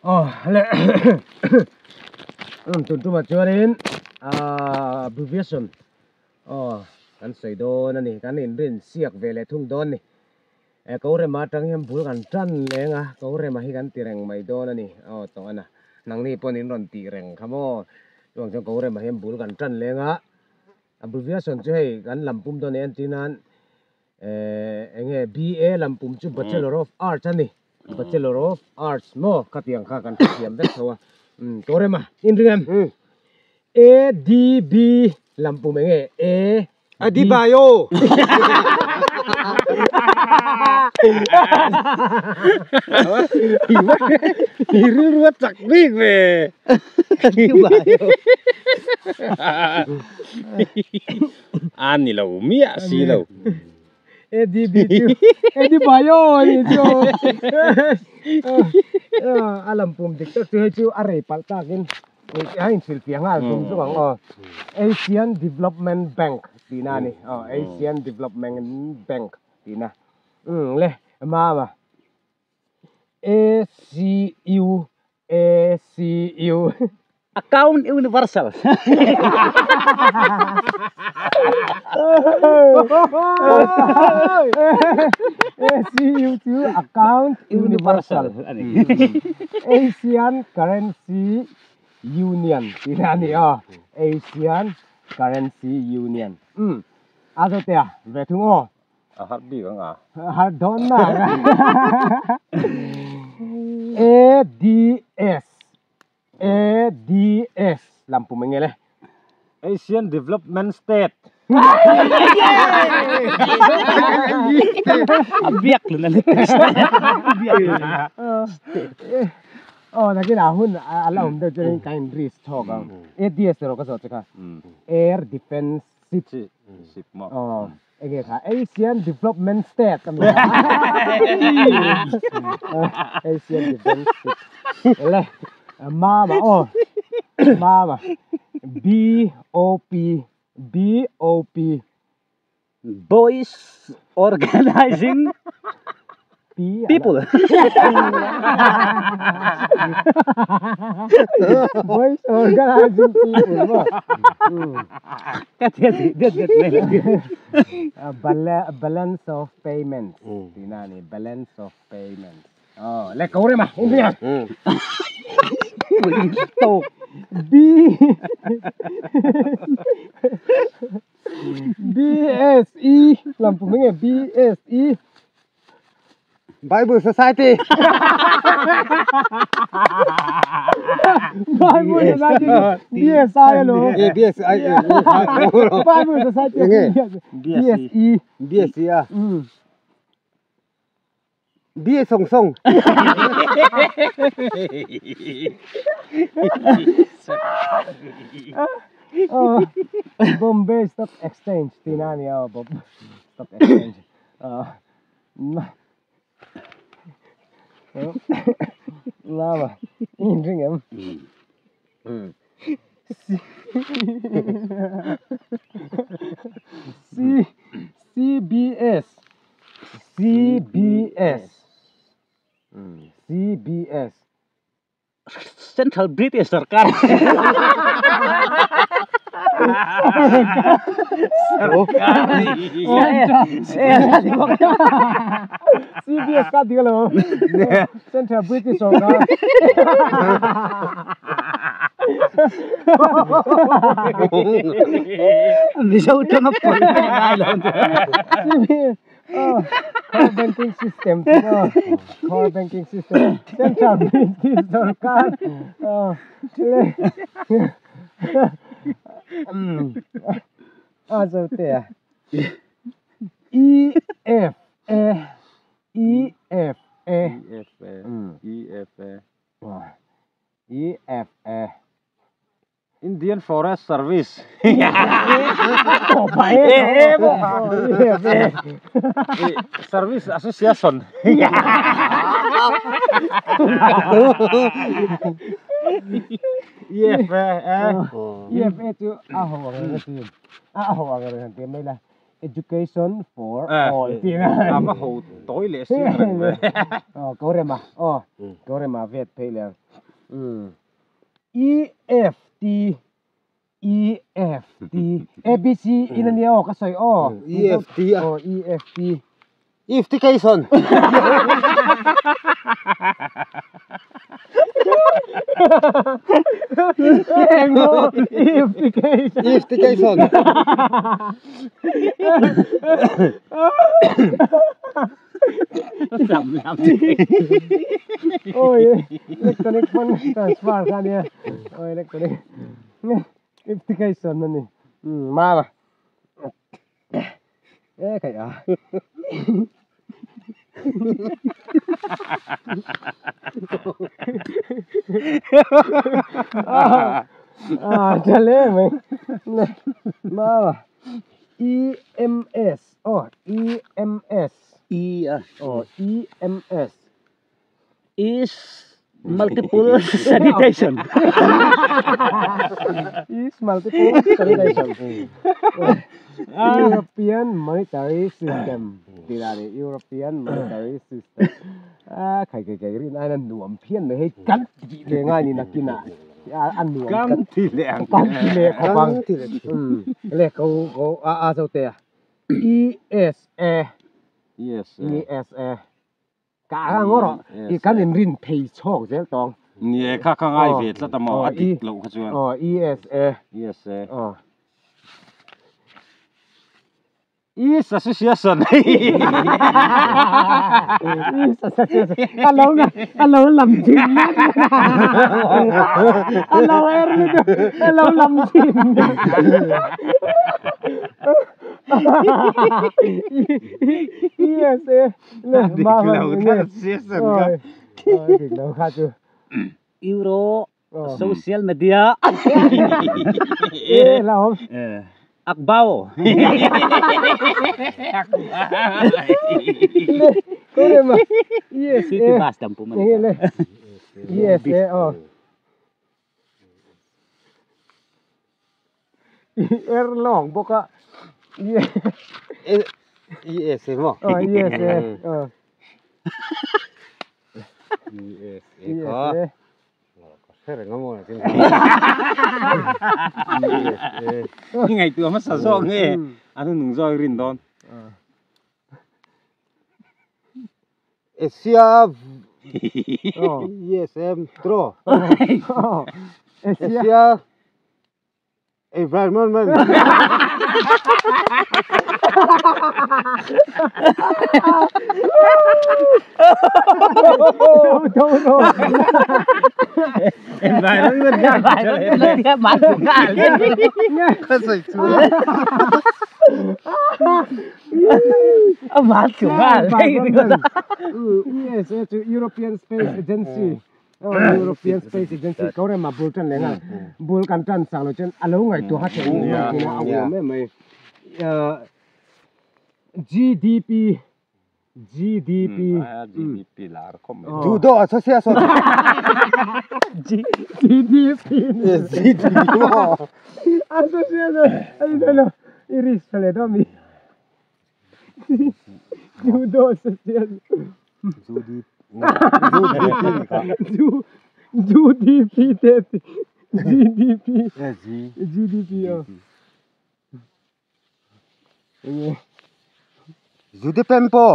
Aw le tun tumah chuanin ahh abbreviation aw kan sawi dawn a ni kan inrin siak ve leh thung dawn a ni eh ko rema atang hian bul kan tan leng a ko rema hi kan ti reng mai dawn a ni aw tawh a na nangni pawhin in rawn tih reng kha maw chuvang chuan ko rema hian bul kan tan leng a abbreviation chu hei kan lam pum dawn a ni entir nan eh eng nge BA lam pum chu Bachelor of Arts a ni. Bachelor of Arts maw khatiang kha kan hrethiam vek tho a umm tawh rem a inring em ADB lampum eng nge A Adibayo I rilru a chak bik ve A ni lo miah si lo. ADB chu ADBio a nih chu a lampum dik tak chu hei chu a rei palh takin a inhrilhfiah nghal zung zung ang aw Asian Development Bank tihna a ni aw Asian Development Bank tihna umm le mama ACU ACU. Account Universal. ACU chu Account Universal a ni. Asian Currency Union tihna a ni aw. Asian Currency Union. Umm a zawte a ve thung aw. A har bik ang a. A har dawn na ang a. ADS ADS lampum eng nge le? Asian Development State. A biak lun a ni. Aw nakinah hun a la awm deuh chuan kan in risk chhawk ang. ADS erawh ka zawh che kha. Air Defence Sip. Sip maw. Aw. Enge kha Asian Development State a mi a. Asian Development State. Le mama aw mama B O P B O P Boys Organizing People. Boys Organizing People maw. Ka thil tih det det mai lo. Balance of Payments tihna a ni, Balance of Payments. Aw, le ko rem a, in ria. B BSE lampum enge BSE Bible Society. Bible Society BSI alo. E BSI. Bible Society Enge? BSE. BSE a. B song song. Bombay Stock Exchange tihna a ni a, Bombay Stock Exchange. Lama i inring em? C CBS CBS CBS Central British Sarkar CBS ka dik alo Central British Sarkar Mizo tanga pawn ngai lo Core banking system chu maw Core banking system Central British Sarkar A zo te a E F A E F A E F A E F A E F A Indian Forest Service Service Association EFA EFA chu a ho ang reng a ti a ho ang reng han ti mai la. Education for All tih na. A va ho tawi leh si reng ve. Aw ko rema aw ko rema vet phei leh ang. EFT EFT ABC in ania aw ka sawi aw. EFT a. Aw EFT. Iftication. Engmaw iftication. Iftication. Oi electronic fund transfer kha ania oi electronic iftication ani mama. E khaih a. A tha hle mai. Mama EMS aw EMS E a aw EMS is multiple sanitation. Is multiple sanitation. European Monetary System tih lah ni European Monetary System a khai kai kai rin aiin a nuam phian mai hei kan tih leh ngai ni nakinah a nuam kan ti leh ang kan ti leh khawp ang le ko ko a a zo te a ESA ESA Ka a ngaw rawh i kan inrin phei chhawk zel tawng. Ni e kha kha ngai ve tlat a maw a dik loh kha chuan. Aw ESA. ESA. Aw. East Association. East Association. A lo a lo lam thin ngat a lo er lutuk a lo lam thin. ESA. Dik lo tlat season kha. Dik lo kha chu. Euro social media. E la awm. Akbao. Yes. City bus tam pum ani. Yes e aw. Er lawng bawk a. ES emaw? Aw ES e. Aw. ES e kha. Ka hre reng a maw nakin. ES e. Ngaihtuah hmasa zawk nge a hnunung zawk i rin dawn. Asia ES e draw. Asia Environment. Environment. ESA chu European Space Agency. European Space Agency ko rema bul tan leh nghal bul kan tan chak lo chuan a lo ngaihtuah kha theih ni ang tina a awm em mai GDP GDP GDP lar khawp mai Judo Association GDP GDP Association ani dawn lo i risk tha leh dawn mi Judo Association GDP te GDP GDP aw enge Judipempo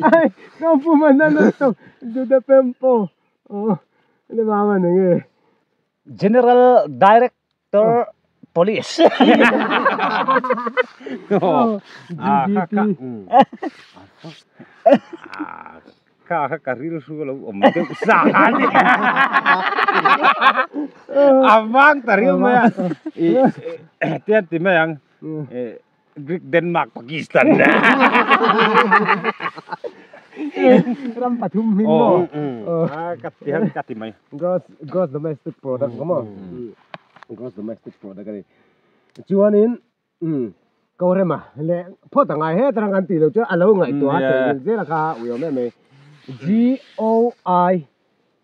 Ai ka pum an na Judipempo aw ni mama enge General Director Police. Kha kha ka rilru a lo awm deuh sa a ni. A vang ta riau mai a. I tian ti mai ang. Greek, Denmark, Pakistan. Ram pathum hming maw? Ka ti han ka ti mai. Gross gross domestic product ka maw? Gross domestic product a ni. Chuanin ko rema leh phawt a ngai het rang an tih loh chuan a lo ngaihtuah a theih zel a kha ui awm em mai. G O I.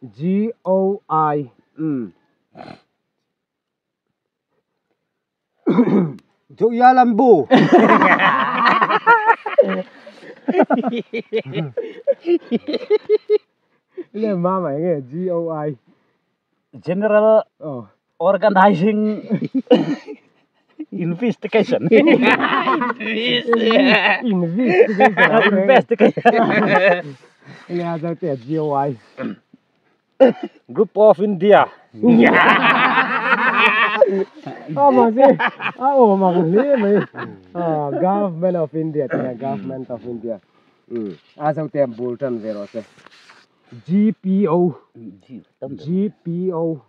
G O I. Joya Lambo. Le mama nge G O I. General Oh. Organizing Investigation. Investigation. Investigation. Le a zo te G O I. Group of India. A ma se a o ma le mai. Ah, Government of India te Government of India. A zo te bul tan ve ro se. G P O. G P O.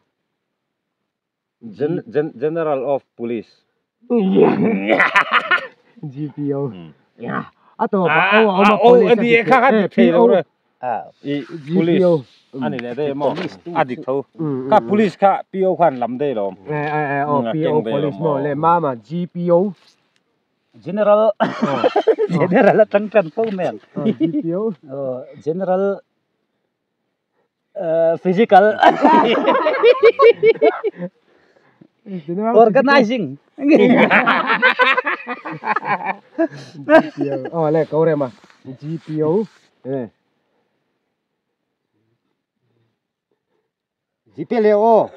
General of Police. G P O. Yeah. A to pa o o ma O police ani kha kha dik thei lo re. Ah, I G police. P O. Ani le de mo. A dik tho. Ừ, Ka ừ, police kha P O khan lam dei lom. Eh eh o Ừ, P O keng dei police lom, mo o. le mama G P O. General General tang tan po men. G P O. Oh, General Physical General Organizing. G P O. Oh le ko re ma. G P O. Eh. G P L O.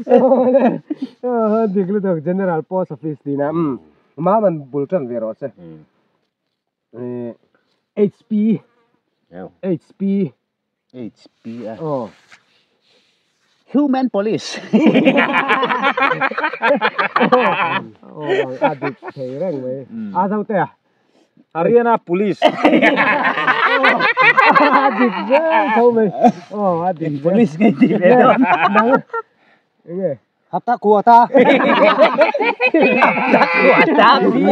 Oh le. Oh dik lu dok General Post Office ti na. Ma man bul tan ve ro se. Eh H P. H P. H P. Oh. Human Police. Oh, a dik thei reng mai. A zo te a. Haryana Police. A dik ve tho mai. Oh, a dik ve. Police ngay di ve don. Nang. Nge. Hapta kuota. Kuata bi.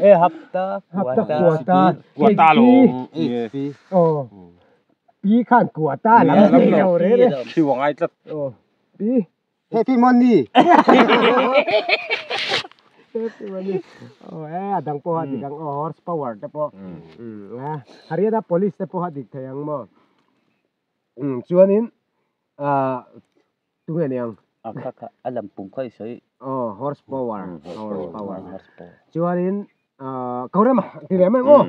Eh hapta Hapta kuata. kuata. Kuata lo. H P. Oh. Pi khan kuata lam Lam thei lo. lo re re. Khi wang ai tlat. Oh. Pi. Happy money. Happy money. Oh, eh adang po ha dik ang oh, horsepower te po. Ah, Haryana Police te po ha dik thei ang mo. Chuanin ah tunge niang. Ah, kha kha alam pung khoi soi. Oh, horsepower. Horsepower. Horsepower. Chuanin ah kaurema ti le mai mo.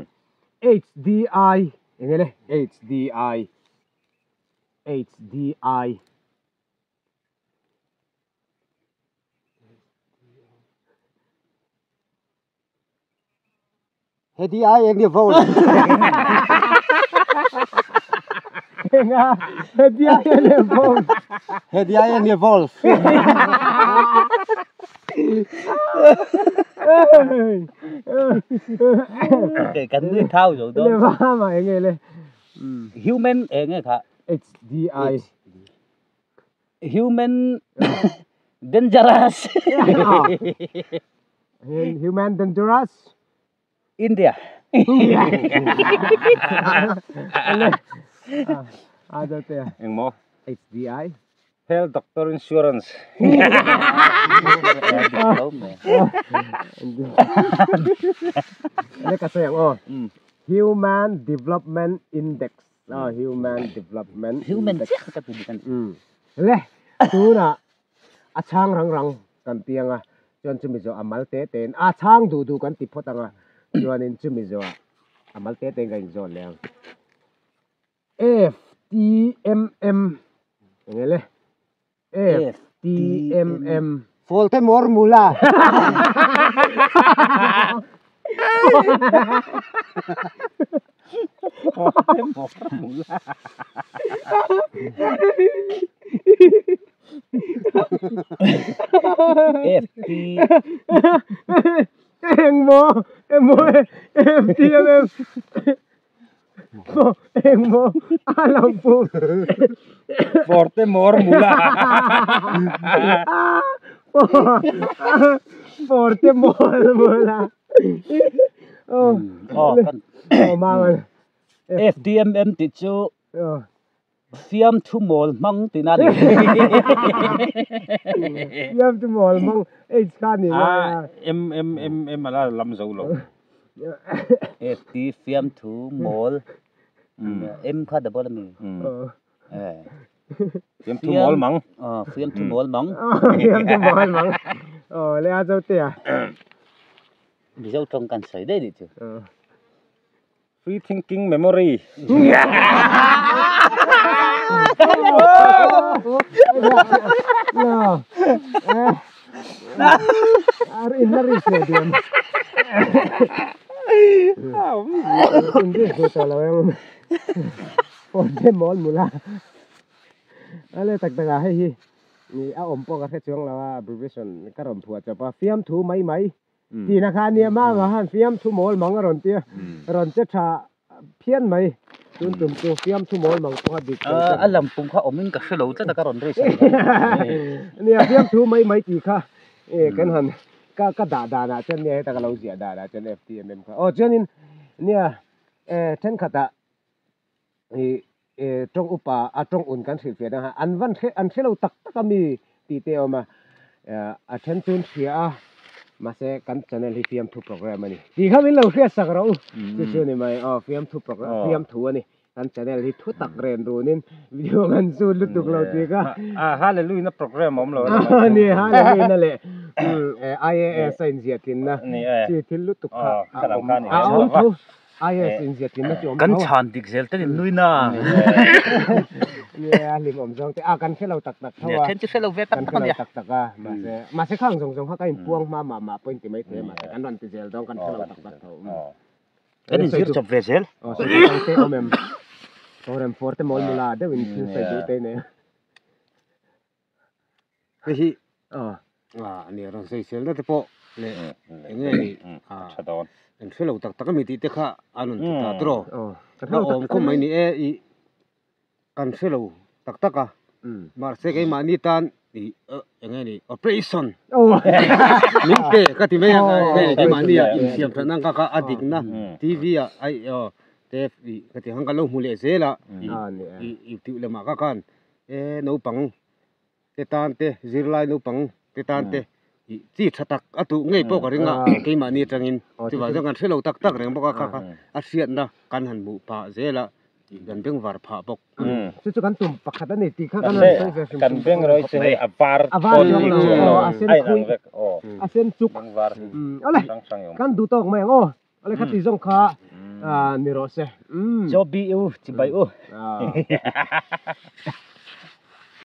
H D I engele H D I H D I H D I N volt. Nga H D I N volt. H D I N volt. Okay, kan ni thau zo Le don. ma ma engele Human enge kha. H D I Human dangerous. Human dangerous. India. Ah, do te Eng mo. H D I Health Doctor Insurance. Le ka sayang oh. Human Development Index. Oh, Human Development Human Index. siya ka bukan. Le, tu na a chang rang rang kan tianga chuan chumi zo amal te ten a chang du du kan ti phot anga chuan in chumi zo amal te ten ka in zo leng F T M M engele F T M M Volte mormula. F T Eng mo em mo F T M M Mo eng mo alam po Forte mormula. Forte mormula. Oh, Oh, kan oh ma F D M M ti chu Oh. Siam thu mol mang ti na ni. Siam thu mol mang H kha ni Ah, M M M M ala lam zo lo. FT fiamthu mawl M kha double a mi. Fiamthu mawl mang. Fiamthu mawl mang. Fiamthu mawl mang. Aw le a zo te a. Mizo tawng kan sawi daih nih chu. Free thinking memory. Ale tak tak a hei hi a awm pawh ka hre chuang lo a abbreviation ka rawn phuah chawp a fiamthu mai mai Tihna kha a nia mah mah khan fiamthu mawl mang a rawn ti a, rawn che tha phian mai. Tun tum chu fiamthu mawl mang pawh a dik lo tlat. A lam pum kha awmin ka hre lo tlat a ka rawn ri sak. Nia fiamthu mai mai tih kha e kan han ka ka dah danah chuan nia heta ka lo ziah danah chuan FTMM kha. Aw chuanin nia e thenkhatah i e tawng upa a tawng un kan hrilh fiah dang a an van hre an hre lo tak tak a mi tih te a awm a a then chu an hria a mahse kan channel hi fiamthu program a ni tih kha min lo hriat sak rawh u chu chu ni mai aw fiamthu program fiamthu a ni kan channel hi thu tak ren runin video kan zut lutuk lo tih kha a hallelujah na program a awm lo a ni hallelujah na leh IAS a inziah tlinna chi thil lutuk kha a awm a awm tho. IAS inziah tlinna chu awm Kan chhan dik zel ten in nui na. Nia, hlim awm zawng te. A, kan hre lo tak tak tho a. Then chu hre lo ve tak tak a nia. Kan hre lo tak tak a. Mahse, mahse khang zawng zawng kha ka inpuang hma mah mah pawh in ti mai thei a, mahse kan rawn ti zel dawn, kan hre lo tak tak tho. Kan inzir chawp ve zel. Aw, sawi duh te awm em? Aw, rem fawr te mawl mula deuh in thil sawi duh te nei a. Hei hi a nia rawn sawi sel na te pawh leh eng nge ni a an hre lo tak tak a mi tih te kha an rawn ti ta tawh a awm khawp mai ni e ih kan hre lo tak tak a mahse keimahni tan ih eng nge ni operation min pe ka ti mai a keimahni ah insiam that nan kha kha a dik na T V ah ai aw te ih ka ti ang ka lo hmu leh zel a ih ih tih lamah kha khan e naupang te tan te zirlai naupang te tan te ih chi tha tak a tuh ngei pawh ka ring a keimahni atangin chuvang chuan kan hre lo tak tak reng bawk a kha kha a hriatna kan han hmuh phah zel a ih kan bengvar phah bawk a ni. Chu chu kan tum pakhat a ni tih kha kan han sawi ve hrim Kan beng rawih chu hei a var pawn bik chuang lo a sen khui a sen chuk awle kan duh tawk mai ang aw. Ale kha ti zawng kha ni rawh se. Chaw bi u, chibai u.